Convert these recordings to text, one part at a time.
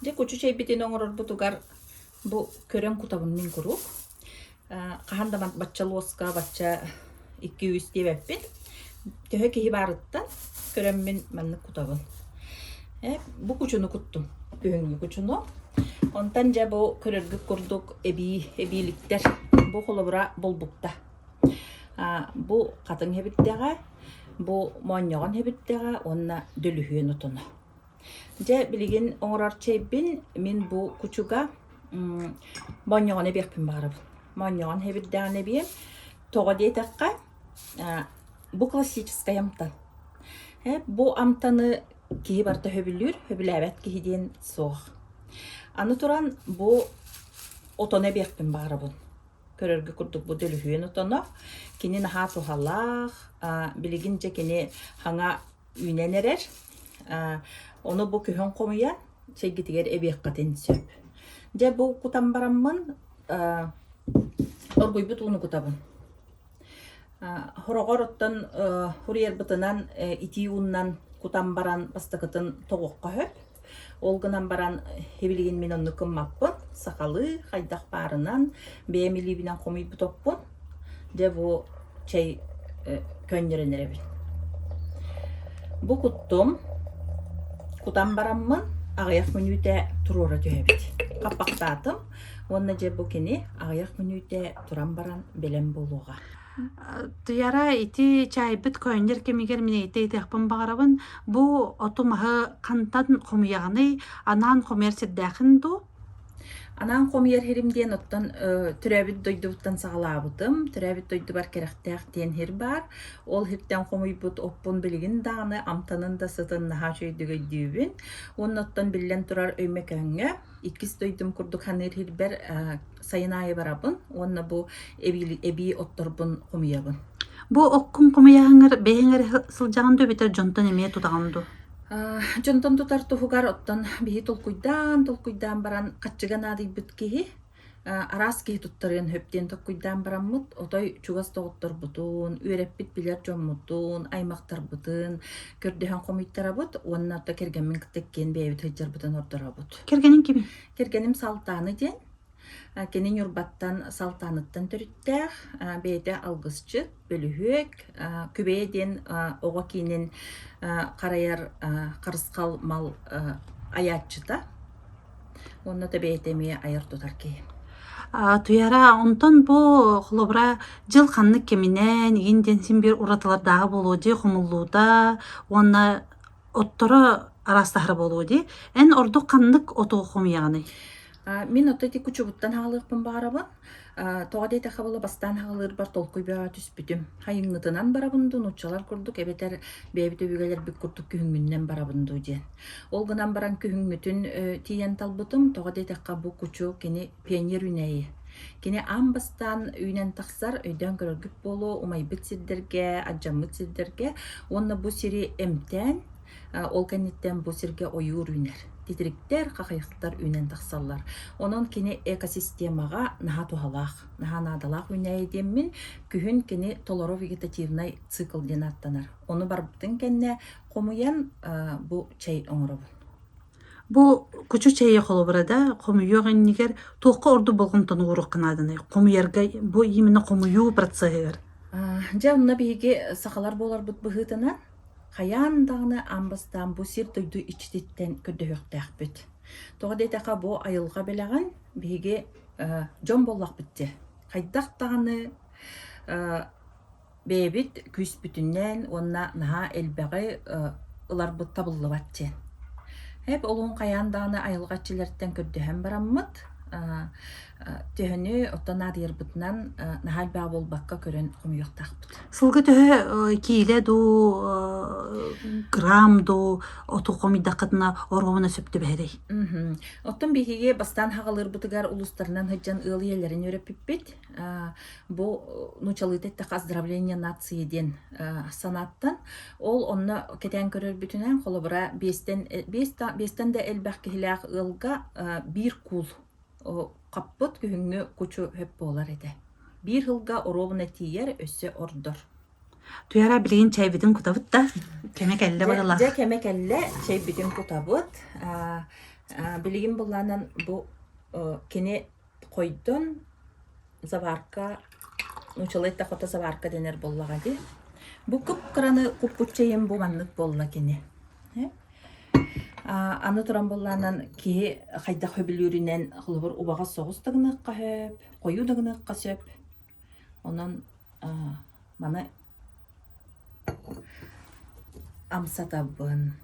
Дьэ кучу чэйбитин оҥорорбутугар бу көрөн кутабын мин куруук. Хаһан да бачча луоска, бачча 2-3 диэбэппин. Төһө киһи баарыттан көрөммүн маннык кутабын. Бу кучуну куттум, күһүҥҥү кучуну. Онтон дьэ бу көрөргүт курдук эбии эбииликтэр. Бу холобура болбукта. Бу хатыҥ эбиттэҕэ, бу моонньоҕон эбиттэҕэ уонна дөлүһүөн отоно. Дьэ, билигин оҥорор чэйбин мин бу кучуга моонньоҕон эбиэхпин баҕарабын. Моонньоҕон эбирдэҕин эбиэм. Тоҕо диэтэххэ, бу классическай амтан. Бу амтаны киһи барыта сөбүлүүр, сөбүлээбэт киһи диэн суох. Аны туран бу отону эбиэхпин баҕарабын. Көрөргө курдук бу дөлүһүөн отоно. Кини наһаа туһалаах, билигин дьэ кини хаҥа үүнэн эрэр. Ону бу күһүн хомуйан чэйгитигэр эбиэххитин сөп. Дьэ бу кутан бараммын оргуйбут ууну кутабын. Хороҕор оттон хуруйарбытынан итии ууннан кутан баран бастакытын тоҕуохха сөп. Ол гынан баран билигин мин оннук гыммаппын. Сахалыы хайдах баарынан бэйэм илиибинэн хомуйбут оппун. Дьэ бу чэй көннөрөн эрэбин. Бу куттум. Кутан бараммын аҕыйах мүнүүтэ туруора түһэбит. Хаппахтаатым уонна дьэ бу кини аҕыйах мүнүүтэ туран баран бэлэм буолуоҕа. Туяра ити чаайбыт көөнньөр кэмигэр мин эйте ыытыахпын баҕарабын. Бу оту-маһы хантан хомуйаҕыный? Анаан хомуйар сирдээхин дуу? Анаан хомуйар сирим диэн оттон төрөөбүт дойдубуттан саҕалаабытым. Төрөөбүт дойдубар Кэрэхтээх диэн сир баар. Ол сиртэн хомуйбут оппун билигин даҕаны амтанын да сытын наһаа үчүгэйдик өйдүүбүн. Уонна оттон биллэн турар Өймөкөөҥҥө иккис дойдум курдук саныыр сирбэр сайын аайы барабын уонна бу эбии отторбун хомуйабын. Бу оккун хомуйаһыҥар бэйэҥ эрэ сылдьаҕын дуу эбэтэр дьонтон эмиэ тутаҕын дуу? Дьонтон тутар туһугар оттон биһи толкуйдаан, толкуйдаан баран хаччыга наадыйбыт киһи араас киһи туттарыан сөп диэн толкуйдаан бараммыт отой чугас доҕотторбутун, үөрэппит билэр дьоммутун, аймахтарбытын көрдөһөн хомуйтарабыт уонна ото кэргэммин кытта иккиэн бэйэбит сылдьарбытын ордоробут. Кэргэниҥ кимий? Кэргэним Салтааны диэн. Кини Ньурбаттан Салтааныттан төрүттээх, бэйэтэ алгысчыт, бөлүһүөк, Күбэйэ диэн оҕо киинин харайар харысхал мал айааччыта уонна да бэйэтэ эмиэ айар-тутар киһи. Туяра, онтон бу холобура дьыл ханнык кэминэн игин диэн син биир уратылардааҕа буолуо дии хомуллуута уонна отторо араастаһара буолуо дии. Эн ордук ханнык оту хомуйаҕыный? Мин ото ити кучубуттан хаалыахпын баҕарабын. Тоҕо диэтэххэ буола бастаан хаалыырбар толкуй бөҕө түспүтүм. Хайыҥҥытынан барабын дуу, нууччалар курдук эбэтэр бэйэбит өбүгэлэрбит курдук күһүҥҥүннэн барабын дуу диэн. Ол гынан баран күһүҥҥүтүн тиийэн талбытым. Тоҕо диэтэххэ бу кучу кини пионер үүнээйи. Кини аан бастаан үүнэн тахсар, өйдөөн көрөргүт буолуо, умайбыт сирдэргэ, алдьаммыт сирдэргэ уонна бу сири эмтээн, ол кэнниттэн бу сиргэ ойуур үүнэр. Титириктэр, хахайыктар үүнэн тахсаллар. Онон кини экосистемаҕа наһаа туһалаах, наһаа наадалаах үүнээйи диэммин, күһүн кини толору вегетативнай цикл диэн ааттанар. Ону барбытын кэннэ хомуйан бу чэй оҥоробун. Бу кучу чэйи холобура да хомуйуох иннигэр туохха ордук болҕомтону ууруохха нааданый? Хомуйарга бу именно хомуйуу процеһыгар. Дьэ, онно биһиги сахалар буоларбыт быһыытынан хайаан даҕаны аан бастаан бу сир-дойду иччититтэн көрдөһүөхтээхпит. Тоҕо диэтэххэ, бу айылҕа бэлэҕин биһиги дьон буоллахпыт дии. Хайдах даҕаны Бэйэбит күүспүтүнэн уонна наһаа элбэҕи ыларбыт табыллыбат диэн. Эп олуһун хайаан даҕаны айылҕа иччилэриттэн көрдөһөн бараммыт, төһөнү оттон наадыйарбытынан наһаа элбэҕи буолбакка көрөн хомуйуохтаахпыт. Сылгы төһө киилэ дуу, грамм дуу оту хомуйдаххытына оруобуна сөп түбэһэрий? Оттон биһиги бастаан хаҕалыырбытыгар улуустарынан сылдьан ыал ийэлэрин үөрэппиппит. Бу нуучалыыта эттэххэ оздоровление нации диэн санааттан ол онно кэтээн көрөрбүтүнэн холобура биэстэн биэстэн да элбэх киһилээх ыалга биир куул хаппыт күһүҥҥү кучу хөп буолар этэ. Биир сылга оруобуна тиийэр өссө ордор. Туяра билигин чэйбитин кутабыт да кэмэ кэллэ быһыылаах. Дьэ кэмэ кэллэ чэйбитин кутабыт. Билигин былаанан бу кини хойдон заварка, нууччалыы эттэххэ заварка дэнэр буоллаҕа дии. Бу кып-кыраны куппут чэйим бу маннык буолла кини. Аны туран буоллаанан киһи хайдах сөбүлүүрүнэн холобур убаҕас соҕус да гыныахха сөп, хойуу да гыныахха сөп. Онон маны амсатабын,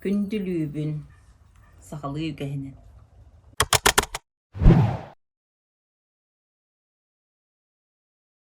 күндүлүүбүн сахалыы үгэһинэн.